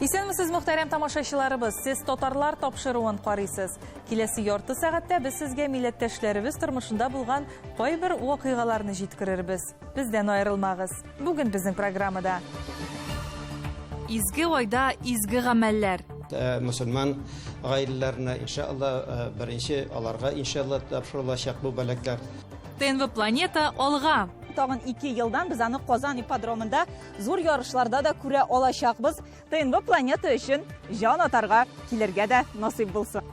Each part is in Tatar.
Исәнмесез, мөхтәрәм тамашачыларыбыз! Сез Татарлар тапшыруын карыйсыз. Киләсе ярты сәгатьтә без сезгә милләттәшләребез тормышында булган кайбер вакыйгаларны җиткерербез. Бездән аерылмагыз. Бүген безнең программада. Изге айда изге гамәлләр. Э, мөселман гаиләләренә, иншалла, э, беренче аларга, иншалла, тапшырылачак бу бүләкләр. ТНВ Планета алга! Тагын 2 елдан без аны Казан ипподромында зур ярышларда да күрә алачакбыз. ТНВ Планета өчен җан атарга килергә дә насыйп булсын.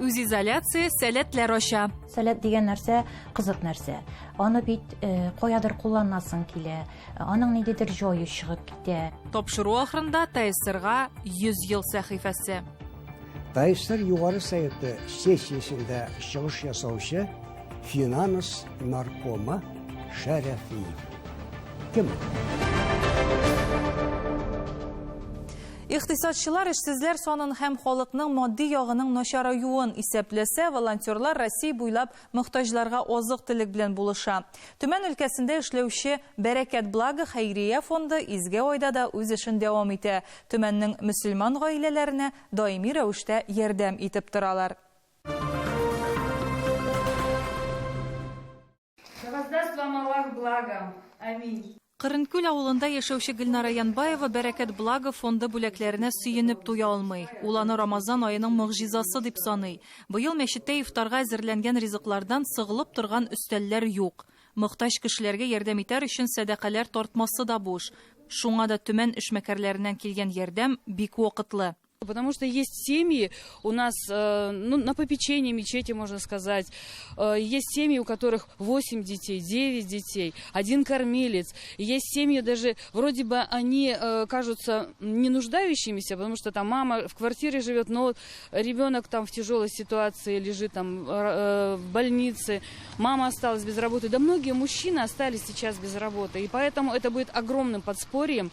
Үзизоляция сәләтләр ача. Сәләт дигән нәрсә кызык нәрсә. Аны бит э, каядыр кулланасың килә, аның ниндидер җае чыгып китә. Тапшыру ахырында ТССРга 100 ел сәхифәсе. ТССР Югары Советы сессиясендә чыгыш ясаучы финанс наркомы Шәрәфиев. Кем? Икътисадчылар эшсезләр санын һәм халыкның матди ягының начараюын исәпләсә, волонтерлар Россия буйлап мохтаҗларга азык-төлек белән булыша. Төмән өлкәсендә эшләүче Бәрәкәт Благо хәйрия фонды изге айда да үз эшен дәвам итә. Төмәннең мөселман гаиләләренә даими рәвештә ярдәм итеп торалар. Да воздаст вам Аллах благом. Аминь. Кырынкүл авылында яшәүче Гөлнара Янбаева Бәрәкәт Благо фонды бүләкләренә сөенеп туя алмый. Ул аны Рамазан аеның могҗизасы дип саный. Быел мәчеттә ифтарга әзерләнгән ризыклардан сыгылып торган өстәлләр юк. Мохтаҗ кешеләргә ярдәм итәр өчен сәдакаләр тартмасы да буш. Шуңа да Төмән эшмәкәрләреннән килгән ярдәм бик вакытлы. Потому что есть семьи у нас, э, ну, на попечении мечети, можно сказать. Э, есть семьи, у которых 8 детей, 9 детей, один кормилец. Есть семьи даже, вроде бы они э, кажутся не нуждающимися, потому что там мама в квартире живет, но ребенок там в тяжелой ситуации лежит там в больнице, мама осталась без работы. Да многие мужчины остались сейчас без работы, и поэтому это будет огромным подспорьем.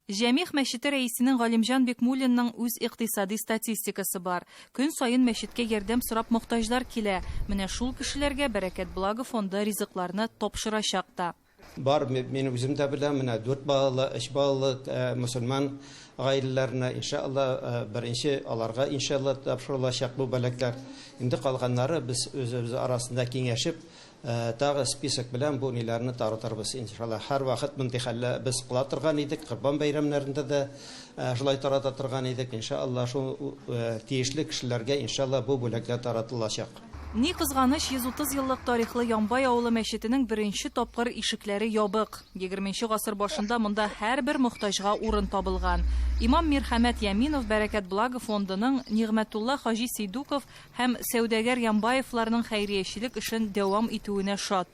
Җәмигъ мәчете рәисенең Галимҗан Бикмуллинның үз икътисади статистикасы бар. Көн саен мәчеткә ярдәм сорап мохтаҗлар килә. Менә шул кешеләргә Бәрәкәт Благо фонды ризыкларны тапшырачак та. Бар, мин үзем дә беләм, менә дүрт балалы, өч балалы мөселман гаиләләренә, иншалла, беренче аларга, иншалла, тапшырылачак бу бүләкләр. Инде калганнары без үзебез арасында киңәшеп, Э, тагы список белән бу ниләрне таратырбыз иншалла. Һәрвакыт мондый хәллә без кыла торган идек, Корбан бәйрәмнәрендә дә э, шулай тарата торган идек. Иншалла, шул э, тиешле кешеләргә иншалла бу бүләкләр таратылачак. Ни кызганыч, 130 еллык тарихлы Ямбай авылы мәчетенең беренче тапкыр ишекләре ябык. 20 гасыр башында монда һәрбер мохтаҗга урын табылган. Имам Мирхәмәт Яминов Бәрәкәт Благо фондының Нигъмәтулла хаҗи Сейдуков һәм сәүдәгәр Ямбаевларның хәйриячелек эшен дәвам итүенә шат.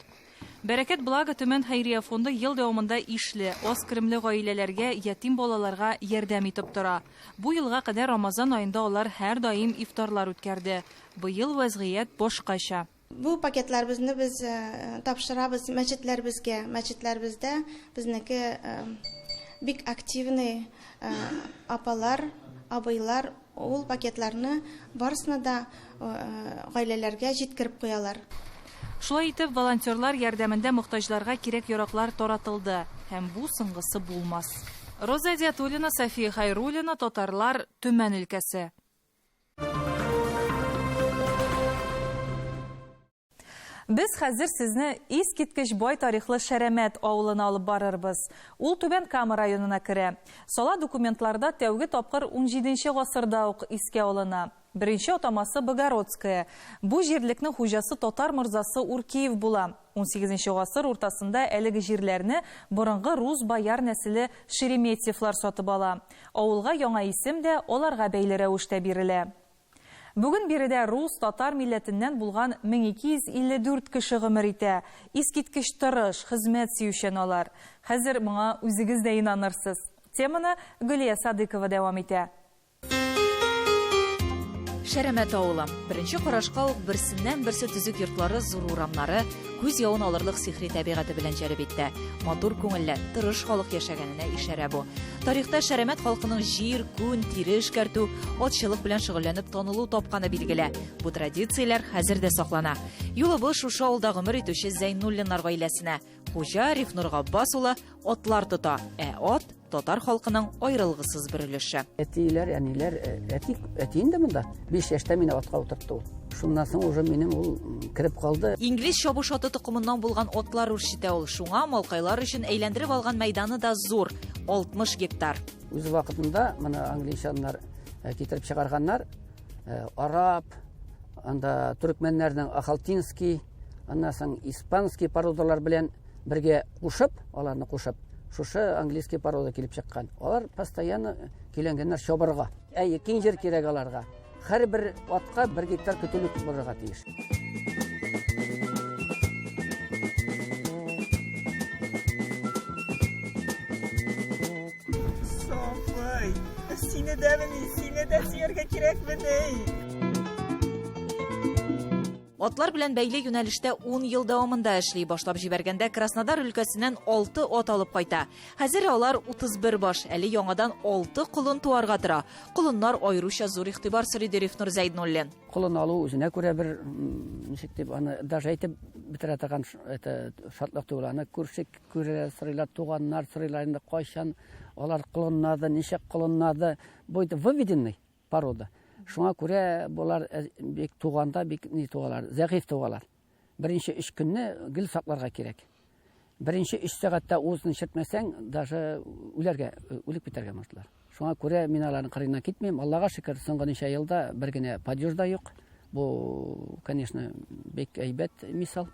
Бәрәкәт Благо Төмән хәйрия фонды ел дәвамында ишле, аз керемле гаиләләргә, ятим балаларга ярдәм итеп тора. Бу елга кадәр Рамазан аенда алар һәрдаим ифтарлар үткәрде. Быел вәзгыять башкача. Бу пакетларыбызны без э, тапшырабыз мәчетләребезгә. Мәчетләребездә безнеке э, бик активный э, апалар, абыйлар ул пакетларны барысына да гаиләләргә җиткереп куялар. Шулай итеп, волонтерлар ярдәмендә мохтаҗларга кирәк-яраклар таратылды. Һәм бу соңгысы булмас. Роза Әдиатуллина, София Хайруллина, Татарлар, Төмән өлкәсе. Без хәзер сезне искиткеч бай тарихлы Шәрәмәт авылына алып барырбыз. Ул Түбән Кама районына керә. Сала документларда тәүге тапкыр унҗиденче гасырда ук искә алына. Беренче атамасы Богородское. Бу җирлекнең хуҗасы татар морзасы Уркиев була. Унсигезенче гасыр уртасында әлеге җирләрне борынгы рус бояр нәселе Шереметьевлар сатып ала. Авылга яңа исем дә аларга бәйле рәвештә бирелә. Бүген биредә рус, татар милләтеннән булган 1254 кеше гомер итә. Искиткеч тырыш, хезмәт сөючән алар. Хәзер моңа үзегез дә инанырсыз. Теманы Гөлия Садыкова дәвам итә. Шәрәмәт авылы. Беренче карашка ук берсеннән-берсе төзек йортлары, зур урамнары, күз явын алырлык сихри табигате белән җәлеп итте. Матур күңелле, тырыш халык яшәгәненә ишарә бу. Тарихта Шәрәмәт халкының җир, күн, тире эшкәртү, атчылык белән шөгыльләнеп танылу тапканы билгеле. Бу традицияләр хәзер дә саклана. Юлыбыз шушы авылда гомер итүче Зәйнуллиннар гаиләсенә. Хуҗа Рифнур Габбас улы атлар тота, ә ат татар халкының аерылгысыз бер өлеше. Әтиләр, әниләр, әти, әти инде монда. 5 яшьтә мине атка утыртты ул. Шуннан соң уже минем ул кереп калды. Инглиз чабыш аты токымыннан булган атлар үрчетә ул. Шуңа малкайлар өчен әйләндереп алган мәйданы да зур 60 гектар. Үз вакытында моны англичаннар китереп чыгарганнар. Араб, анда төркмәннәрнең ахалтинский, аннан соң испанский породалар белән бергә кушып, аларны кушып, шушы английский порода килеп чыккан. Алар постоянно көйләнгәннәр чабырга. Әйе, киң җир кирәк аларга. Һәрбер атка 1 гектар көтүлек булырга тиеш. Софый, сине дә мени, сине дә сөяргә кирәкмени? Атлар белән бәйле юнәлештә 10 ел дәвамында эшли. Башлап җибәргәндә Краснодар өлкәсеннән 6 ат алып кайта. Хәзер алар 31 баш, әле яңадан 6 колын туарга тора. Колыннар аеруча зур игътибар сорый, ди Рифнур Зәйднуллин. Колын алу үзенә күрә бер, ничек дип, аны даже әйтеп бетерә торган это шатлык түгел. Аны күрше күрә сорыйлар, туганнар сорыйлар инде кайчан алар колыннады, ничек колыннады. Бу инде выведенный порода. Шуңа күрә болар бик туганда бик ни тугалар, зәгыйфь тугалар. Беренче 3 көнне гел сакларга кирәк. Беренче 3 сәгатьтә уызын чиртмәсәң, даже үләргә, үлеп китәргә мөмкинләр. Шуңа күрә мин аларның кырыеннан китмим. Аллага шөкер, соңгы ничә елда бер генә падеж да юк. Бу, конечно, бик әйбәт мисал.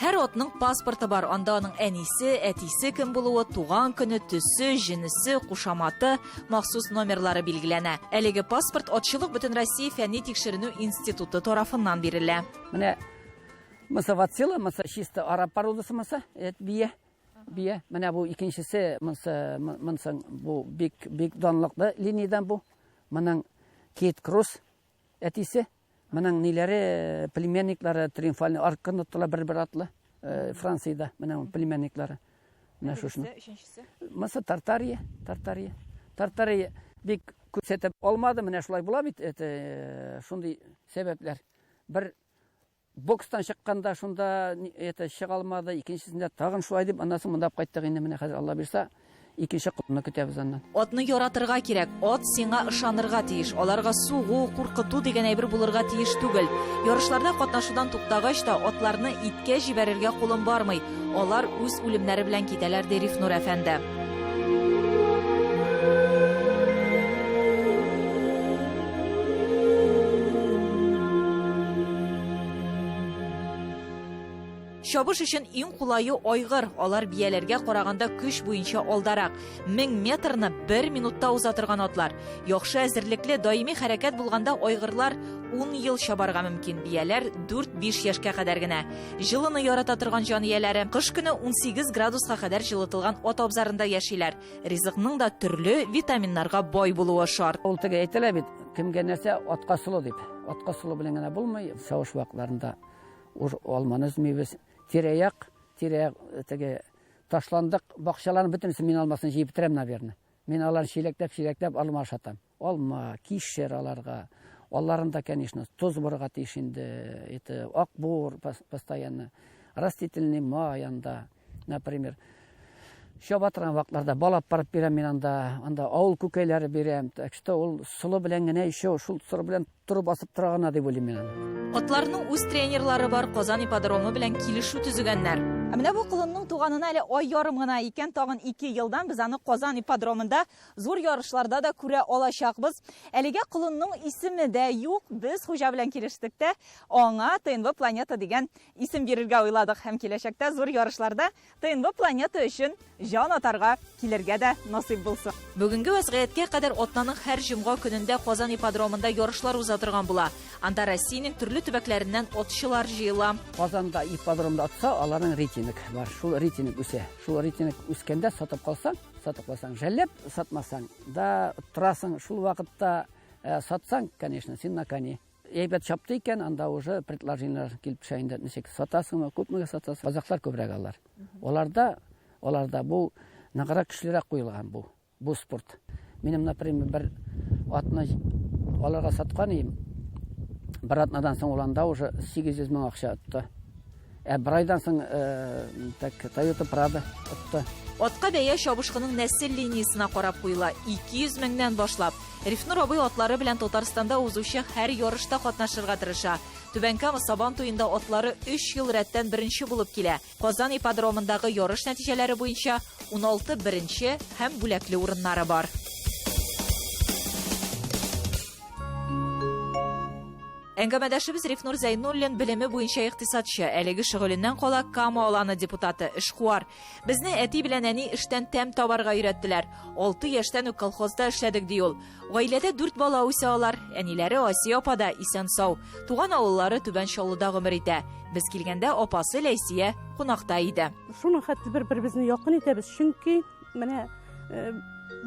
Һәр атның паспорты бар. Анда аның әнисе, әтисе кем булуы, туган көне, төсе, җенесе, кушаматы, махсус номерлары билгеләнә. Әлеге паспорт Атчылык Бөтенроссия фәнни тикшеренү институты тарафыннан бирелә. Менә монысы вацила, монысы чисто араб породасы монысы, это бия. Бия. Менә бу икенчесе, монысы, монысы бу бик, бик данлыклы линиядән бу. Моның Кейт Кросс әтисе. Моның ниләре, племянниклары, триумфальный арканы тоттылар бер-бер атлы, Франциядә менә племянниклары. Менә шушыны. Өченчесе. Монысы Тартария, Тартария. Тартария бик күрсәтеп алмады, менә шулай була бит, это шундый сәбәпләр. Бер бокстан чыкканда шунда это чыга алмады, икенчесендә тагын шулай дип, аннан соң монда кайттык инде, менә хәзер Алла бирсә, икенче колынны көтәбез аннан. Атны яратырга кирәк, ат сиңа ышанырга тиеш. Аларга сугу, куркыту дигән әйбер булырга тиеш түгел. Ярышларда катнашудан туктагач та атларны иткә җибәрергә кулым бармый. Алар үз үлемнәре белән китәләр, ди Рифнур әфәнде. Чабыш өчен иң кулае айгыр. Алар бияләргә караганда көч буенча алдарак. 1000 метрны 1 минутта уза торган атлар. Яхшы әзерлекле, даими хәрәкәт булганда айгырлар 10 ел чабарга мөмкин. Бияләр 4-5 яшькә кадәр генә. Җылыны ярата торган җан ияләре кыш көне 18 градуска кадәр җылытылган ат абзарында яшиләр. Ризыкның да төрле витаминнарга бай булуы шарт. Ул теге әйтелә бит, кемгә нәрсә атка солы дип. Атка солы белән генә булмый. Чабыш вакытларында уж алманы өзмибез. Тирә-як, тирә-як теге ташландык бакчаларның бөтенесен мин алмасын җыеп бетерәм, наверное. Мин аларны чиләкләп-чиләкләп алма ашатам. Алма, кишер аларга. Алларында, конечно, тоз булырга тиеш инде. Это акбур постоянно. Растительный май анда, например. Чаба торган вакытларда бал алып барып бирәм мин анда, анда авыл күкәйләре бирәм. Так что ул солы белән генә еще шул солы белән торып басып тора гына дип уйлыйм мин аны. Атларның үз тренерлары бар, Казан ипподромы белән килешү төзегәннәр. Ә менә бу колынның туганына әле ай ярым гына икән, тагын 2 елдан без аны Казан ипподромында зур ярышларда да күрә алачакбыз. Әлегә колынның исеме дә юк, без хуҗа белән килештек тә, аңа ТНВ Планета дигән исем бирергә уйладык һәм киләчәктә зур ярышларда ТНВ Планета өчен җан атарга килергә дә насыйп булсын. Бүгенге вәзгыятькә кадәр атнаның һәр җомга көнендә Казан ипподромында ярышлар уза торган була. Анда Россиянең төрле төбәкләреннән атчылар җыела. Казанда ипподромда атса, аларның рейтинг бар. Шул рейтинг үсә. Шул рейтинг үскәндә сатып калсаң, сатып калсаң, жәлләп сатмасаң да торасың. Шул вакытта сатсаң, конечно, син на коне. Әйбәт чапты икән, анда уже предложениелар килеп төшә инде. Ничек сатасыңмы, күпмегә сатасың? Казахлар күбрәк алар. Аларда бу ныграк көчлерәк куелган бу спорт. Минем, например, бер атны аларга саткан идем. Бер атнадан соң ул анда уже 800 мең акча отты. Ә бер айдан соң так Toyota Prado отты. Атка бәя чабышкының нәсел линиясенә карап куела, 200 меңнән башлап. Рифнур абый атлары белән Татарстанда узучы һәр ярышта катнашырга тырыша. Түбән Кама Сабан туенда атлары өч ел рәттән беренче булып килә. Казан ипподромындагы ярыш нәтиҗәләре буенча 16 беренче һәм бүләкле урыннары бар. Әңгәмәдәшебез Рифнур Зәйнуллин белеме буенча икътисадчы, әлеге шөгыленнән кала Кама аланы депутаты, эшкуар. Безне әти белән әни эштән тәм табарга өйрәттеләр. 6 яшьтән үк колхозда эшләдек, ди ул. Гаиләдә дүрт бала үсә алар. Әниләре Асия апа да исән-сау. Туган авыллары Түбән Чаллыда гомер итә. Без килгәндә апасы Ләйсия кунакта иде. Шуның хәтле бер-беребезне якын итәбез, чөнки менә э,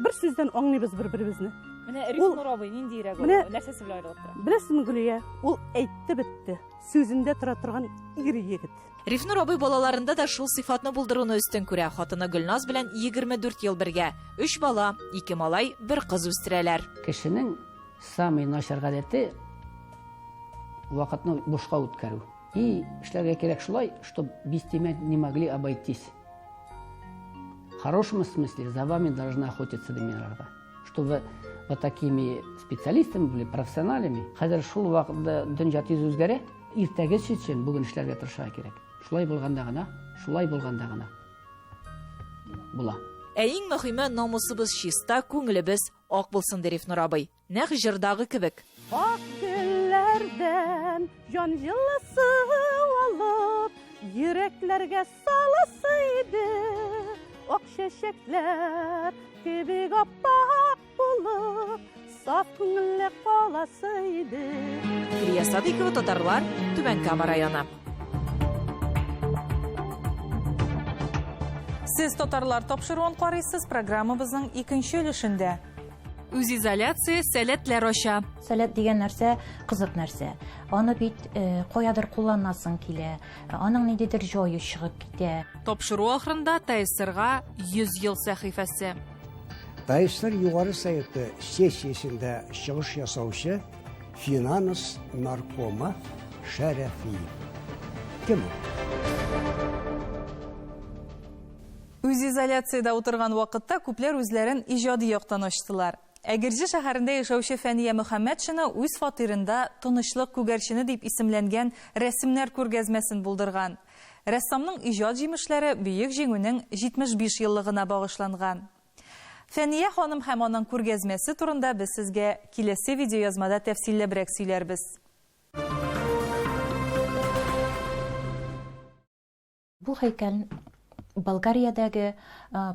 бер сүздән аңлыйбыз бер-беребезне. Менә Рифнур абый ниндиерәк ул? Нәрсәсе белән аерылып тора? Беләсезме, Гөлия, ул әйтте бетте. Сүзендә тора торган ир егет. Рифнур абый балаларында да шул сыйфатны булдыруны өстен күрә. Хатыны Гөлназ белән 24 ел бергә. Өч бала, ике малай, бер кыз үстерәләр. Кешенең самый начар гадәте вакытны бушка үткәрү. И эшләргә кирәк шулай, чтоб без тебя не могли обойтись. В хорошем смысле за вами должны охотиться дим мин аларга. Чтобы вот такими специалистами были, профессионалями. Хәзер шул вакытта дөнья тиз үзгәрә. Иртәгесе өчен бүген эшләргә тырышырга кирәк. Шулай булганда гына, шулай булганда гына була. Ә иң мөһиме, намусыбыз чиста, күңелебез ак булсын, ди Рифнур абый. Нәкъ җырдагы кебек. Ак гөлләрдән җан җылысы алып, йөрәкләргә саласы иде. Ак чәчәкләр кебек аппак булып, саф күңелле каласы иде. Гөлия Садыйкова, Татарлар, Түбән Кама районы. Сез Татарлар тапшыруын карыйсыз, программабызның икенче өлешендә. Үзизоляция сәләтләр ача. Сәләт дигән нәрсә кызык нәрсә. Аны бит э, каядыр кулланасың килә, аның ниндидер җае чыгып китә. Тапшыру ахырында ТАССРга 100 ел сәхифәсе. ТАССР Югары Советы сессиясендә чыгыш ясаучы финанс наркомы Шәрәфиев. Кем ул? Үзизоляциядә утырган вакытта күпләр үзләрен иҗади яктан ачтылар. Әгерҗе шәһәрендә яшәүче Фәния Мөхәммәтшина үз фатирында Тынычлык күгәрчене дип исемләнгән рәсемнәр күргәзмәсен булдырган. Рәссамның иҗат җимешләре Бөек Җиңүнең 75 еллыгына багышланган. Фәния ханым һәм аның күргәзмәсе турында без сезгә киләсе видеоязмада тәфсилләбрәк сөйләрбез. Бу һәйкәл Болгариядәге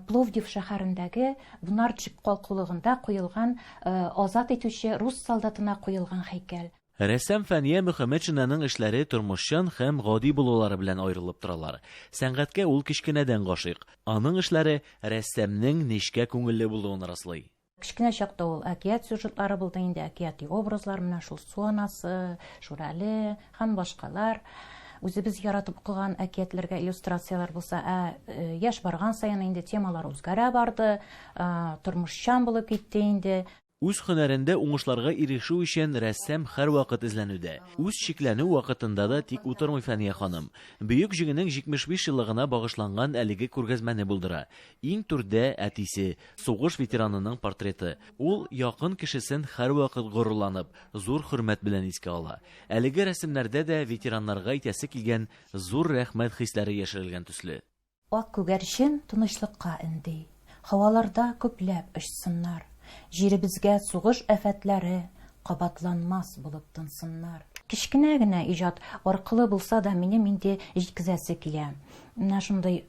Пловдив шәһәрендәге Бунарджик калкулыгында куелган азат итүче рус солдатына куелган һәйкәл. Рәссам Фәния Мөхәммәтшинаның эшләре тормышчан һәм гади булулары белән аерылып торалар. Сәнгатькә ул кечкенәдән гашыйк. Аның эшләре рәссамның нечкә күңелле булуын раслый. Кечкенә чакта ул әкият сюжетлары булды инде, әкияти образлар, менә шул Су анасы, Шүрәле һәм башкалар. Үзебез яратып укыган әкиятләргә иллюстрацияләр булса, ә э, яшь барган саен инде темалар үзгәрә барды, э, тормышчан булып китте инде. Үз һөнәрендә уңышларга ирешү өчен рәссам һәрвакыт эзләнүдә. Үз чикләнү вакытында да тик утырмый Фәния ханым. Бөек Җиңүнең 75 еллыгына багышланган әлеге күргәзмәне булдыра. Иң түрдә, әтисе, сугыш ветеранының портреты. Ул якын кешесен һәрвакыт горурланып, зур хөрмәт белән искә ала. Әлеге рәсемнәрдә дә ветераннарга әйтәсе килгән зур рәхмәт хисләре яшерелгән төсле. Ак күгәрчен тынычлыкка өнди. Һаваларда күпләп очсыннар. Җиребезгә сугыш афәтләре кабатланмас булып тынсыннар. Кечкенә генә иҗат аркылы булса да минем инде җиткезәсе килә. Менә шундый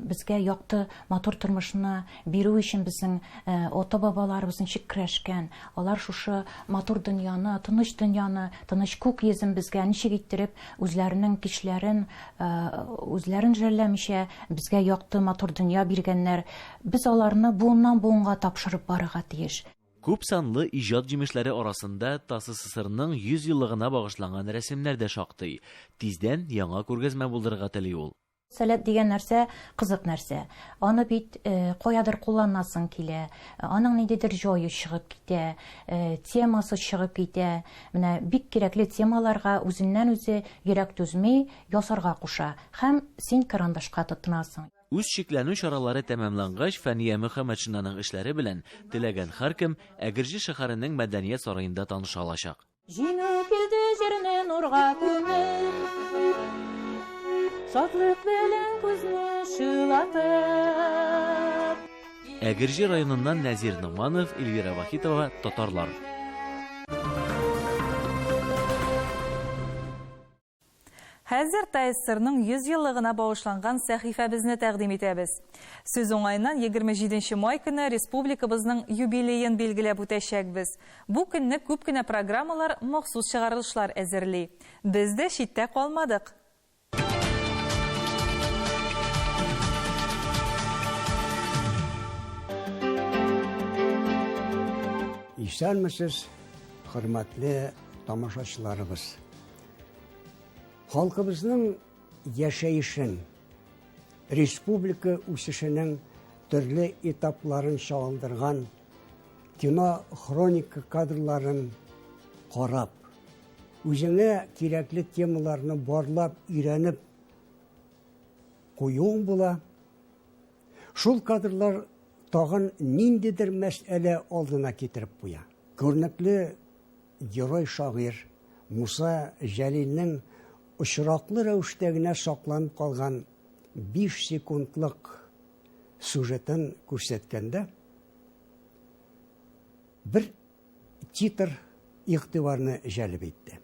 безгә якты, матур тормышны бирү өчен безнең ата-бабаларыбыз ничек көрәшкән, алар шушы матур дөньяны, тыныч дөньяны, тыныч күк йөзен безгә ничек иттереп үзләренең көчләрен, үзләрен жәлләмичә безгә якты, матур дөнья биргәннәр. Без аларны буыннан-буынга тапшырып барырга тиеш. Күп санлы иҗат җимешләре арасында ТАССРның 100 еллыгына багышланган рәсемнәр дә шактый. Тиздән яңа күргәзмә булдырырга тели ул. Сәләт дигән нәрсә кызык нәрсә. Аны бит каядыр кулланасың килә, аның ниндидер җае чыгып китә, темасы чыгып китә. Менә бик кирәкле темаларга үзеннән-үзе йөрәк түзми, ясарга куша һәм син карандашка тотынасың. Үз чикләнү чаралары тәмамлангач, Фәния Мөхәммәтшинаның эшләре белән теләгән һәркем Әгерҗе шәһәренең Мәдәният сараенда таныша алачак. Җиңү килде җирне нурга күмеп, Шатлык белән күзне чылатып. Әгерҗе районыннан Нәзир Ногманов, Эльвира Вахитова, Татарлар. Хәзер ТАССРның 100 еллыгына багышланган сәхифәбезне тәкъдим итәбез. Сүз уңаеннан, 27 нче май көне республикабызның юбилеен билгеләп үтәчәкбез. Бу көнне күп кенә программалар махсус чыгарылышлар әзерли. Без дә читтә калмадык. Исәнмесез, хөрмәтле тамашачыларыбыз! Халкыбызның яшәешен, республика үсешенең төрле этапларын чагылдырган кино-хроника кадрларын карап, үзеңә кирәкле темаларны барлап, өйрәнеп куюың була. Шул кадрлар тагын ниндидер мәсьәлә алдына китереп куя. Күренекле герой-шагыйрь Муса Җәлилнең очраклы рәвештә генә сакланып калган 5 секундлык сюжетын күрсәткәндә, бер титр игътибарны җәлеп итте.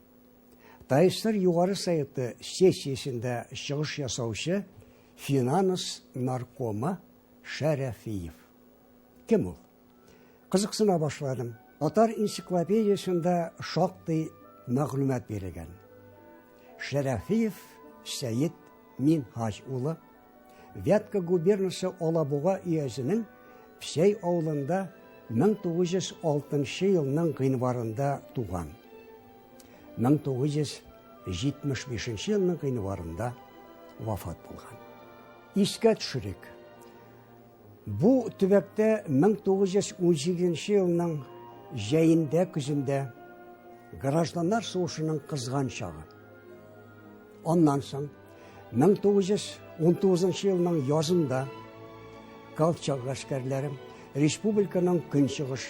ТАССР Югары Советы сессиясендә чыгыш ясаучы финанс наркомы Шәрәфиев. Кем ул? Кызыксына башладым. Татар энциклопедиясендә шактый мәгълүмат бирелгән. Шәрәфиев Сәет Минһаҗ улы Вятка губернасы Алабуга өязенең Псәй авылында 1906 елның гыйнварында туган. 1975 елның гыйнварында вафат булган. Искә төшерик. Бу төбәктә 1918 елның җәендә-көзендә гражданнар сугышының кызган чагы. Аннан соң 1919 елның язында Колчак гаскәрләре республиканың көнчыгыш,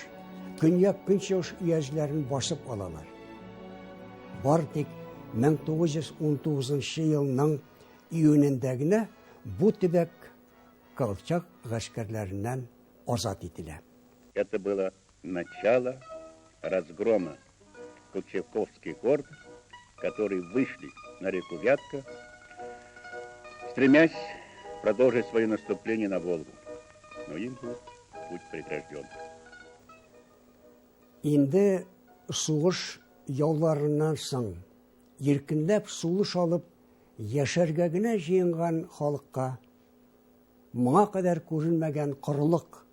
көньяк-көнчыгыш өязләрен басып алалар. Бар тик 1919 елның июнендә генә бу төбәк Колчак гаскәрләреннән азат ителә. Это было начало разгрома колчаковских орд, которые вышли на реку Вятка, стремясь продолжить свое наступление на Волгу. Но им был путь прегражден. Инде сугыш яуларыннан соң иркенләп сулыш алып яшәргә генә җыенган халыкка моңа кадәр күренмәгән корылык,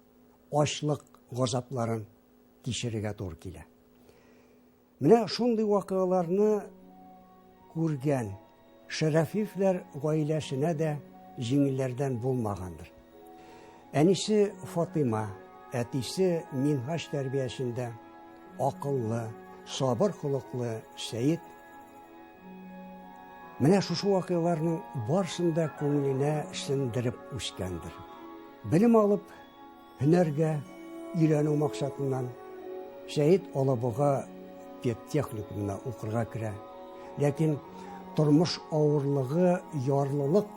ачлык газапларын кичерергә туры килә. Менә шундый вакыйгаларны күргән Шәрәфиевләр гаиләсенә дә җиңелләрдән булмагандыр. Әнисе Фатыйма, әтисе Минһаҗ тәрбиясендә акыллы, сабыр холыклы Сәет Менә шушы вакыйгаларның барысын да күңеленә сеңдереп үскәндер. Белем алып, һөнәргә өйрәнү максатыннан Сәет Алабуга педтехникумына укырга керә. Ләкин тормыш авырлыгы, ярлылык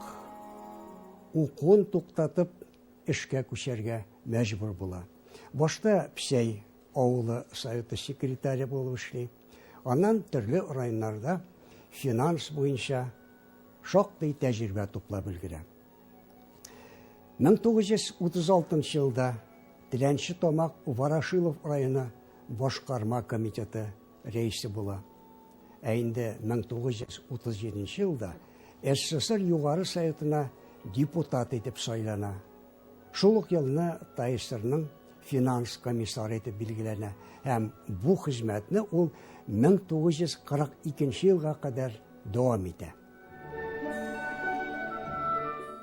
укуын туктатып, эшкә күчәргә мәҗбүр була. Башта Псәй авылы советы секретаре булып эшли. Аннан төрле районнарда финанс буенча шактый тәҗрибә туплап өлгерә. 1936 елда Теләнче Тамак Ворошилов районы башкарма комитеты рәисе була. Ә инде 1937 елда СССР Югары Советына депутат итеп сайлана. Шул ук елны ТАССРның финанс комиссары итеп билгеләнә һәм бу хезмәтне ул 1942 елга кадәр дәвам итә.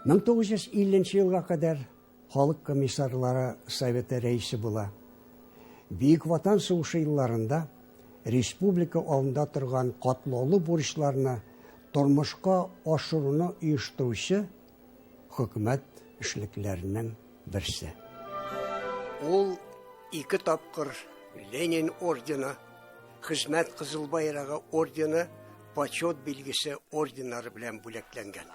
1950 нче елга кадәр Халык комиссарлары советы рәисе була. Бөек Ватан сугышы елларында республика алдында торган катлаулы бурычларны тормышка ашыруны оештыручы хөкүмәт эшлекләренең берсе. Ул ике тапкыр Ленин ордены, Хезмәт Кызыл Байрагы ордены, Почет билгесе орденнары белән бүләкләнгән.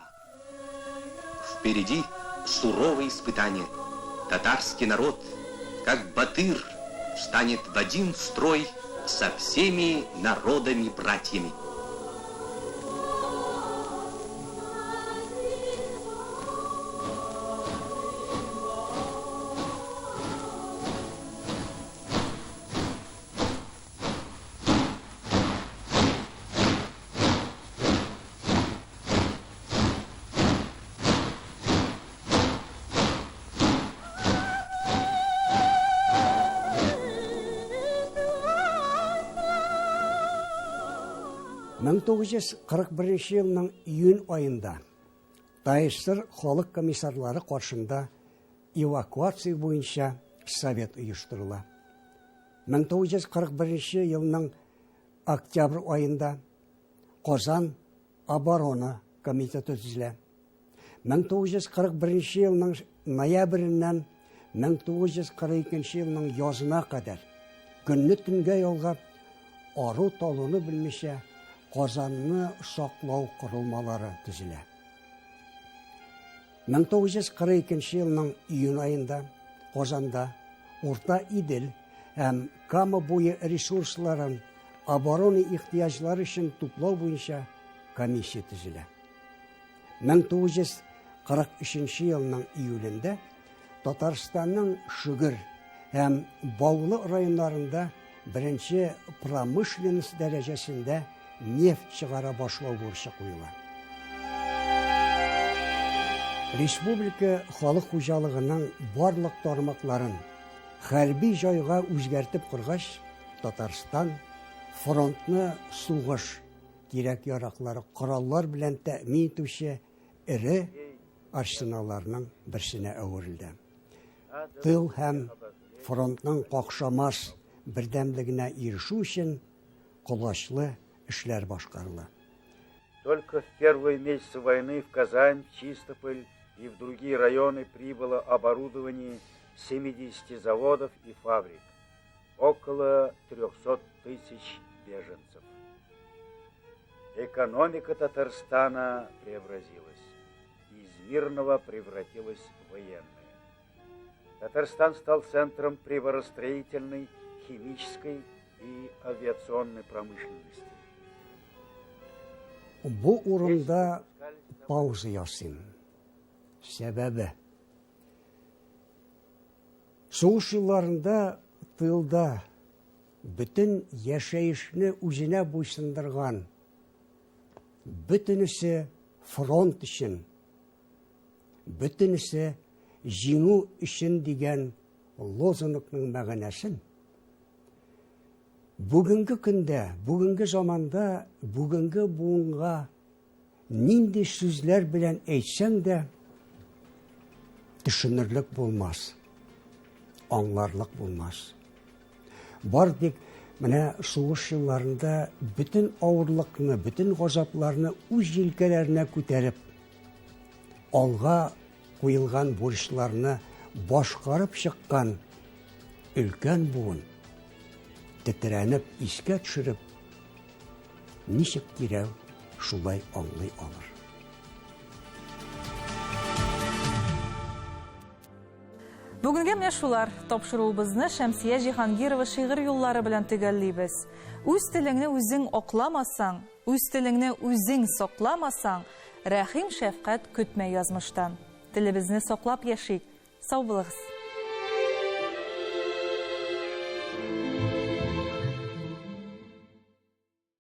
Впереди суровые испытания. Татарский народ, как батыр, встанет в один строй со всеми народами-братьями. 1941 елның июнь аенда ТАССР халык комиссарлары каршында эвакуация буенча совет оештырыла. 1941 елның октябрь аенда Казан оборона комитеты төзелә. 1941 елның ноябреннән 1942 елның язына кадәр көнне төнгә ялгап, ару-талуны белмичә Казанны саклау корылмалары төзелә. 1942 елның июнь аенда Казанда Урта Идел һәм Кама буе ресурсларын оборона ихтыяҗлары өчен туплау буенча комиссия төзелә. 1943 елның июлендә Татарстанның Шөгер һәм Баулы районнарында беренче промышленность дәрәҗәсендә нефть чыгара башлау бурычы куела. Республика халык хуҗалыгының барлык тармакларын хәрби җайга үзгәртеп коргач, Татарстан фронтны сугыш кирәк-яраклары, кораллар белән тәэмин итүче эре арсеналларның берсенә әверелде. Тыл һәм фронтның какшамас бердәмлегенә ирешү өчен колачлы эшләр башкарыла. Только в первые месяцы войны в Казань, Чистополь и в другие районы прибыло оборудование 70 заводов и фабрик, около 300 тысяч беженцев. Экономика Татарстана преобразилась. Из мирного превратилась в военное. Татарстан стал центром приборостроительной, химической и авиационной промышленности. Бу урында пауза ясыйм. Сәбәбе. Сугыш елларында тылда бөтен яшәешне үзенә буйсындырган, бөтенесе фронт өчен, бөтенесе җиңү өчен дигән лозунгның мәгънәсен бүгенге көндә, бүгенге заманда, бүгенге буынга нинди сүзләр белән әйтсәң дә төшенерлек булмас, аңларлык булмас. Бар тик менә сугыш елларында бөтен авырлыкны, бөтен газапларны үз җилкәләренә күтәреп, алга куелган бурычларны башкарып чыккан өлкән буын тетрәнеп искә төшереп, ничек кирәк, шулай аңлый алыр. Бүгенгә менә шулар. Тапшыруыбызны Шәмсия Җиһангирова шигырь юллары белән төгәллибез. Үз телеңне үзең акламасаң, үз телеңне үзең сакламасаң, рәхим-шәфкать көтмә язмыштан. Телебезне саклап яшик. Сау булыгыз!